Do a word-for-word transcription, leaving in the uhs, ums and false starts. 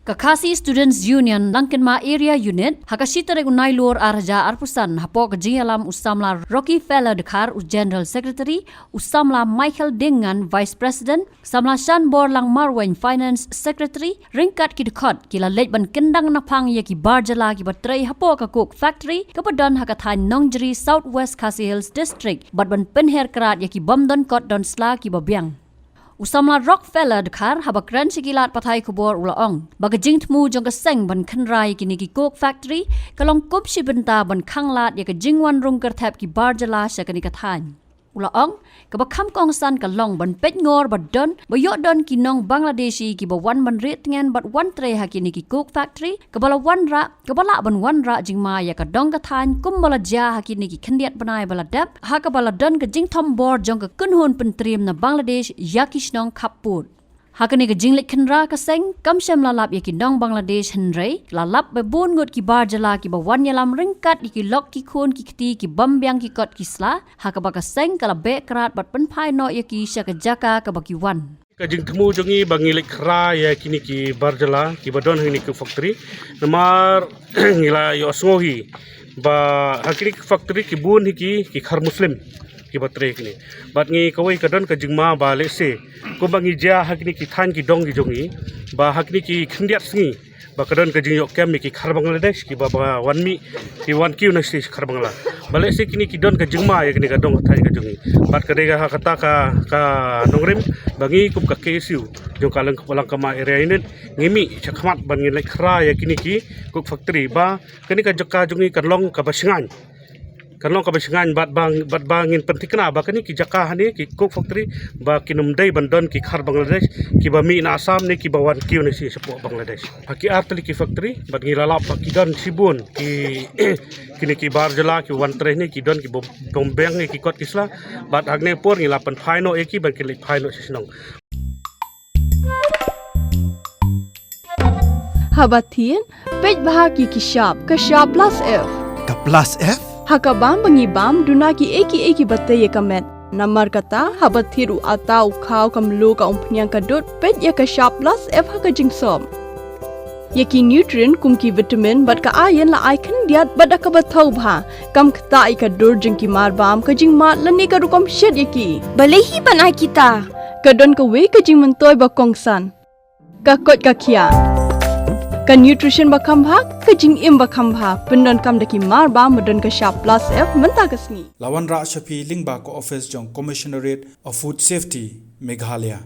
Ka Khasi Students Union Langkinma Area Unit, ha ka shi tarik u Nailur ar hajar arphew san, hapoh ka jingïalam u samla Rocky Fella Dkhar, u General Secretary, u samla Michael Dengan, Vice President, samla Shanbor Langmarwein, Finance Secretary, ryngkat ki dkhot, ki la leit ban kyndang naphang ïa ki bar jylla kiba trei hapoh ka Coke Factory, kaba don ha ka thaiñ Nongjri, South West Khasi Hills District, bad ban pynher krad ïa ki bym don kot don sla kiba biang. U samla Rockefeller Dkhar, haba kren sha ki lad pathai khubor, u la ong ba ka jingthmu jong ka seng ban khynra ïa kine ki Coke Factory ka long kum shi bynta ban khanglad ïa ka jingwan rung kyrthep ki bar jylla sha kane ka thaiñ. U la ong, kaba kham kongsan ka long ban peit ngor ba don, ba ïoh don ki nong Bangladeshi kiba wan ban rieh tngen bad wan trei ha kine ki Coke Factory, kaba la wanrah, kaba lah ban wanrah jingma ïa ka dong ka thaiñ kumba la jia ha kine ki khyndiat bnai ba la dep, ha kaba la don ka jingthombor jong ka kynhun pyntriem na Bangladesh ïa ki shnong khappud. Ha kane ka jingleit khynra ka seng, kam shym la lap ïa ki nong Bangladesh hynrei la lap ba bun ngut ki bar jylla kiba wan ïalam ryngkat ïa ki lok ki khun ki kti ki bym biang ki kot ki sla, ha kaba ka seng ka la beh krad bad pynphai noh ïa ki sha ka jaka kaba ki wan. Ka jingthmu jong ngi ba ngi leit khynra ïa kine ki bar jylla kiba don ha kine ki factory. Namar ngi la ïohsngew hi ba ha kine ki factory ki bun hi ki, ki khar Muslim kiba trei kine. Bad ngi kawei ka don ka jingma ba lehse kumba ngi jia ha kine ki thaiñ ki dong ki jong ngi, ba ha kine ki khyndiat sngi ba ka don ka jingïoh kem ïa ki khar Bangladesh kiba, ba wan mih, ki wan kiew na sha khar Bangla. Ba lehse kine ki don ka jingma ïa kine ka dong ka thaiñ ka jong ngi. Bad ka dei ka ha kata ka, ka nongrim ba ngi kum ka K S U jong ka Lang-, Langkama Area Unit ngi mih shakhmat ban ngin leit khynra ïa kine ki Coke Factory ba kane ka jaka jong ngi kan long kaba shngaiñ. Kan long kaba shngaiñ bad ba, bad ba ngin pynthikna ba kane ki jaka hangne ki Coke Factory ba kin ym dei ban don ki khar Bangladesh kiba mih na Assam ne kiba wan kiew na sha shapoh Bangladesh. Ha ki ar tylli ki factory bad ngi la lap ba ki don shibun ki, kine ki bar jylla ki wan trei ne ki don ki bym, bym biang ne ki kot ki sla, bad hangne por ngi la pynphai noh ïa ki ban kin leit phai noh sha shnong. Haba thied, peit bha ki ki shap, ka shap plus F. Ka plus F? Ha ka bam ba ngi bam, duna ki ei ki ei kiba tei ïa ka met. Namar kata, haba thied u ata, u khaw, ka mluh, ka umphniang, ka dud, peit ïa ka shap plus F ha ka jingsop. Ïa ki nutrient kum ki vitamin bad ka iron la ai khyndiat bad da kaba thaw bha. Kam ktah ïa ka dur jong ki mar bam, ka jingmad lane ka rukom shet ïa ki. Balei hi ban ai kita? Ka don kawei ka jingmyntoi ba kongsan. Ka koit ka khiah. Ka nutrition ba kham bha, ka jingim ba kham bha. Pyndonkam da ki mar bam ba don ka shap plus F mynta ka sngi. La wanrah sha phi lyngba ka office jong Commissionerate of Food Safety, Meghalaya.